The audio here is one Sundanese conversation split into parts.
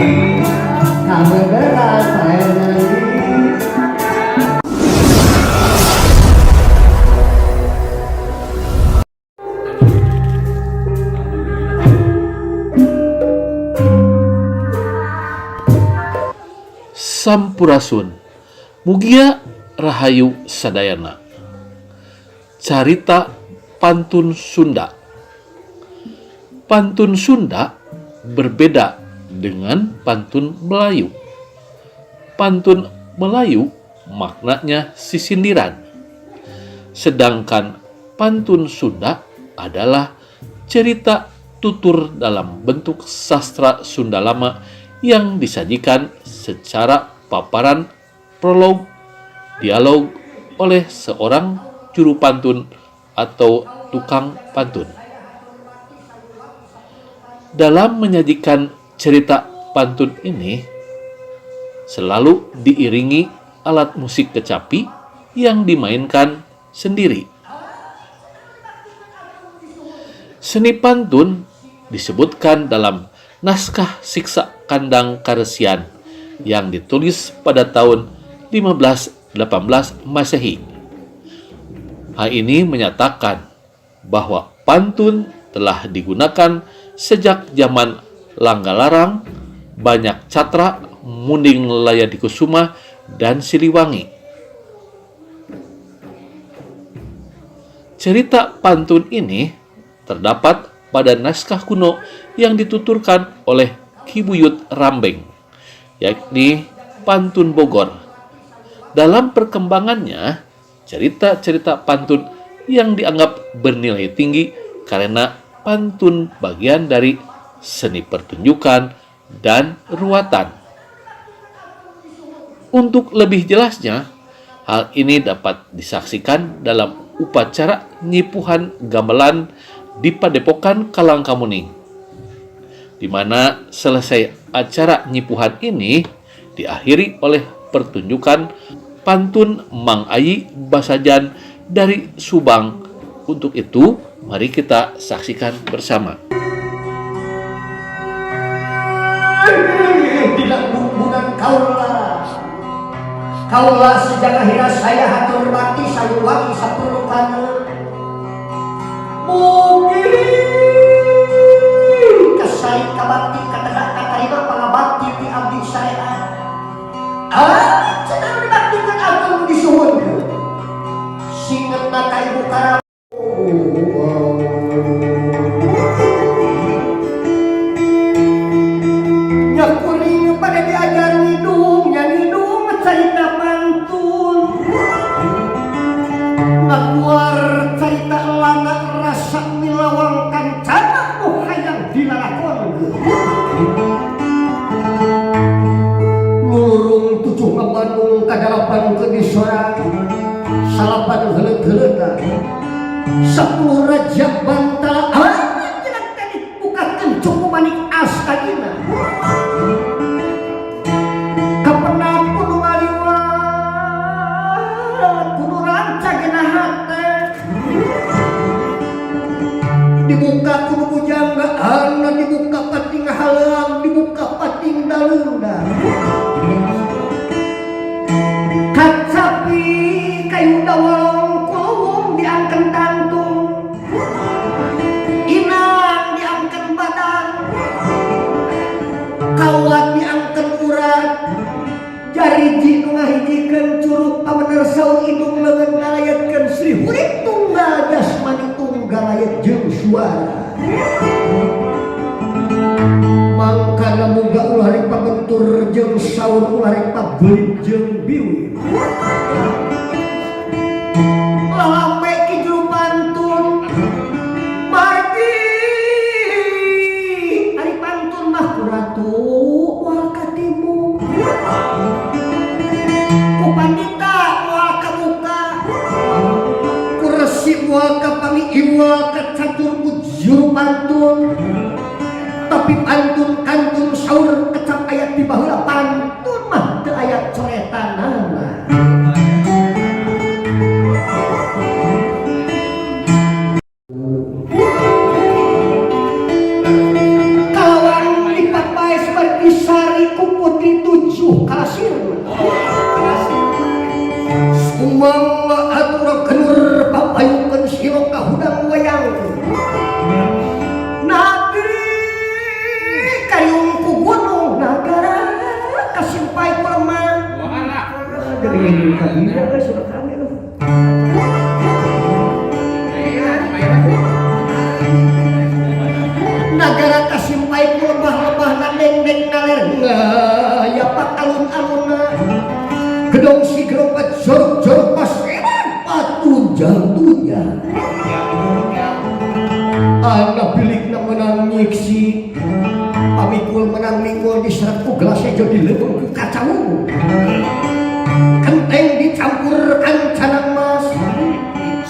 Kabeneran finally. Sampurasun. Mugia Rahayu Sadayana. Carita Pantun Sunda. Pantun Sunda berbeda dengan pantun Melayu. Pantun Melayu maknanya sisindiran. Sedangkan pantun Sunda adalah cerita tutur dalam bentuk sastra Sunda lama yang disajikan secara paparan prolog, dialog oleh seorang juru pantun atau tukang pantun. Dalam menyajikan cerita pantun ini, selalu diiringi alat musik kecapi yang dimainkan sendiri. Seni pantun disebutkan dalam naskah Siksa Kandang Karesian yang ditulis pada tahun 1518 Masehi. Hal ini menyatakan bahwa pantun telah digunakan sejak zaman Langgalarang, Banyak Catra, Munding Layadikusuma, dan Siliwangi. Cerita pantun ini terdapat pada naskah kuno yang dituturkan oleh Ki Buyut Rambeng, yakni Pantun Bogor. Dalam perkembangannya, cerita-cerita pantun yang dianggap bernilai tinggi karena pantun bagian dari seni pertunjukan dan ruwatan. Untuk lebih jelasnya, hal ini dapat disaksikan dalam upacara nyipuhan gamelan di Padepokan Kalang Kamuning, di mana selesai acara nyipuhan ini diakhiri oleh pertunjukan pantun Mang Ayi Basajan dari Subang. Untuk itu, mari kita saksikan bersama. Dina bumbungan kaula. Kaula sejak hira saya hatur bakti sayuwangi saperlukana. Mugi kasai kabakti kategak katarima pangabakti ti abdi sarean. Ah, cenah dibaktikeun agung disuhunkeun. Singetna ka ibu karama. Nya kuring pada diajar ngidung, nya ngidung carita pantun. Ngaguar carita lana rasa milawang kancana nu hayang dilalakon. Lurung tujuh ngabandung kadalapan ke disorang, salapan heuleut-heuleutan. 10 raja bantal, ah, jangan tadi bukakeun cukup manik astagina. Kapenak kudu ngaliwat, kudu rancagena hate. Dibuka kudu bujangga, ana dibuka pating halang, dibuka pating daleungda. Kacapi kayu dawalong kulung diangken tantung, inang diangken badan, kawat diangken urat, jariji nu ngahijikeun curug pamener saur indung leungeun ngalayatkeun Sri Hurik tunggal jasmani tunggal aya jeung suara. Mangkana muga ulah rek pabentur jeung saur ulah rek pabelit jeung biwir. Lalambe ki juru pantun margi ari pantun mah ku ratu moal katimu, ku pandita moal kabuka, ku resi moal kapangi iwal kacatur ku juru pantun. Tapi pantun kantun saur kecap ayat di baheula pantun mah teu aya coretanana. Kawan lipat bae seperti Disari ku putri tujuh kalasir. Sumangga atur kenur papayukeun sira kahudang wayang. Nagri kayung ku gunung nagara kasimpai ku lemah. Dari kabina geus sudah kami loh. Nagara kasimpai ku lebah-lebah nandeng-deng naler ngayapak alun-alunna. Gedong sigro jorok-jorok paseran patunjang-tunjang. Anak bilikna menang nyiksi, pamikul menang mikul diserat ku gelas hejo dileubeung ku kaca wungu. Kenteng dicampur kancanang mas,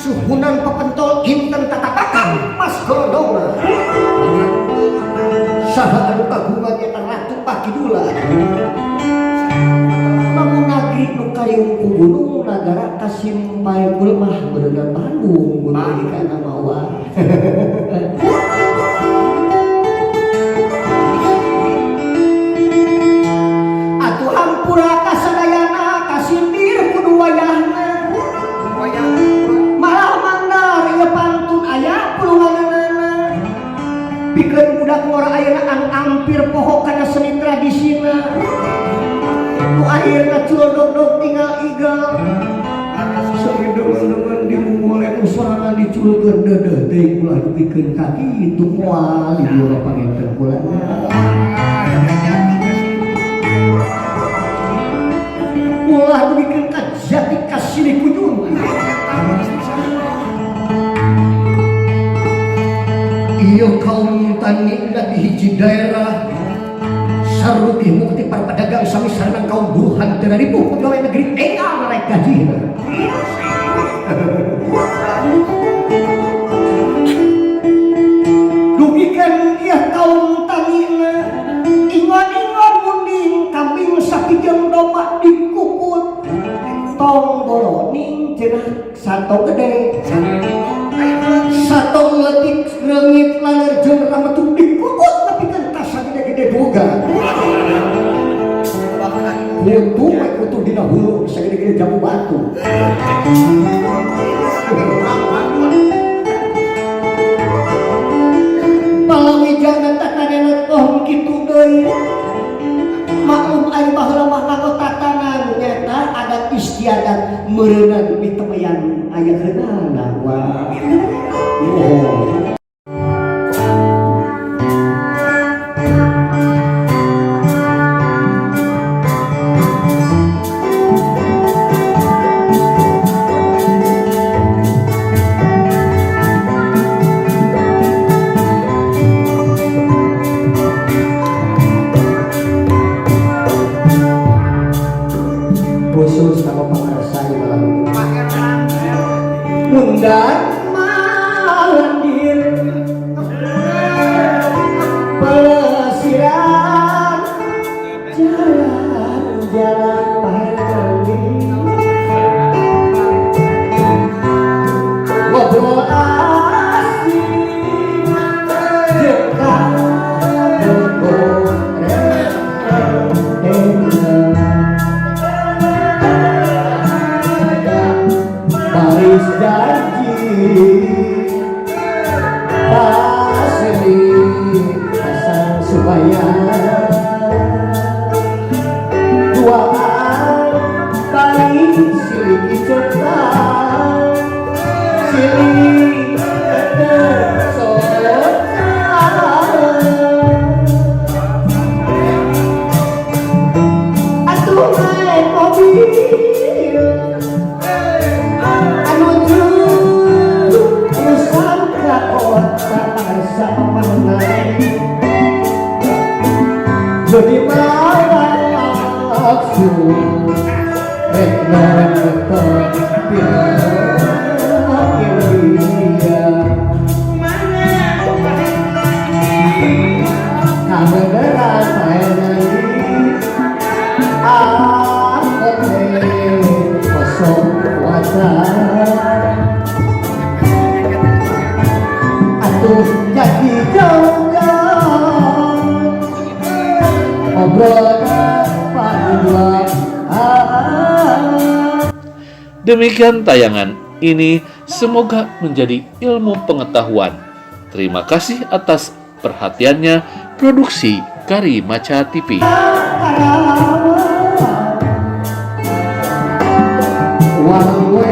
suhunan pepentol inten tatapakan mas golodongna. Saha anu kagungan eta Ratu Pakidula. Lamun nagri nu kayung ku gunung nagara kasimpai ku lemah beuneunan Bandung gunung kana mawa. Atuh hampura kasadayana kasindir kudu wayahna. Malah mandar ieu pantun aya pulunganana. Pikeun budak ngora ayeuna anu ampir poho kana seni tradisina. Nu akhirna culodog tinggal igel. Saeudeung-eudeungeun dimumule ku sorangan diculkeun deudeuh teuing ulah dugikeun ka kitu moal di dieu panginten kula. Ulah dugikeun ka jati kasilih kujung. Ieu kaum tani di hiji daerah sarugi mukti para pedagang sami sareng kaum buruh henteu ribu pegawai negeri enggal naik gaji. Dugikeun ieu kaum tani ingon-ingon munding kambing sapi jeung domba dikukut tong boroning cenah sato gede sato leutik reungit laler jeung rametu dikukut nepikeun ka sagede-gede boga. Kutu we kutu dina hulu sagede-gede jambu batu. Palawijana tatanana toh kitu deui. Maklum ari baheula mah nganggo tatanan nyata adat istiadat meureunan mitemeyan aya heunana wah. Oh. Khusus sama pangrasa di malam undang mandir pelesiran jalan-jalan pahandi ngobrol asik jeung baris janji pasri pasang supaya dua paling silih cepat silih tersotan. Atuh naik mobil jadi maksud rek nonton film India kabeneran main aku kosong kuasa atuh jadi jauh. Ngobrol dua. Demikian tayangan ini, semoga menjadi ilmu pengetahuan. Terima kasih atas perhatiannya. Produksi Kari Maca TV. Wang.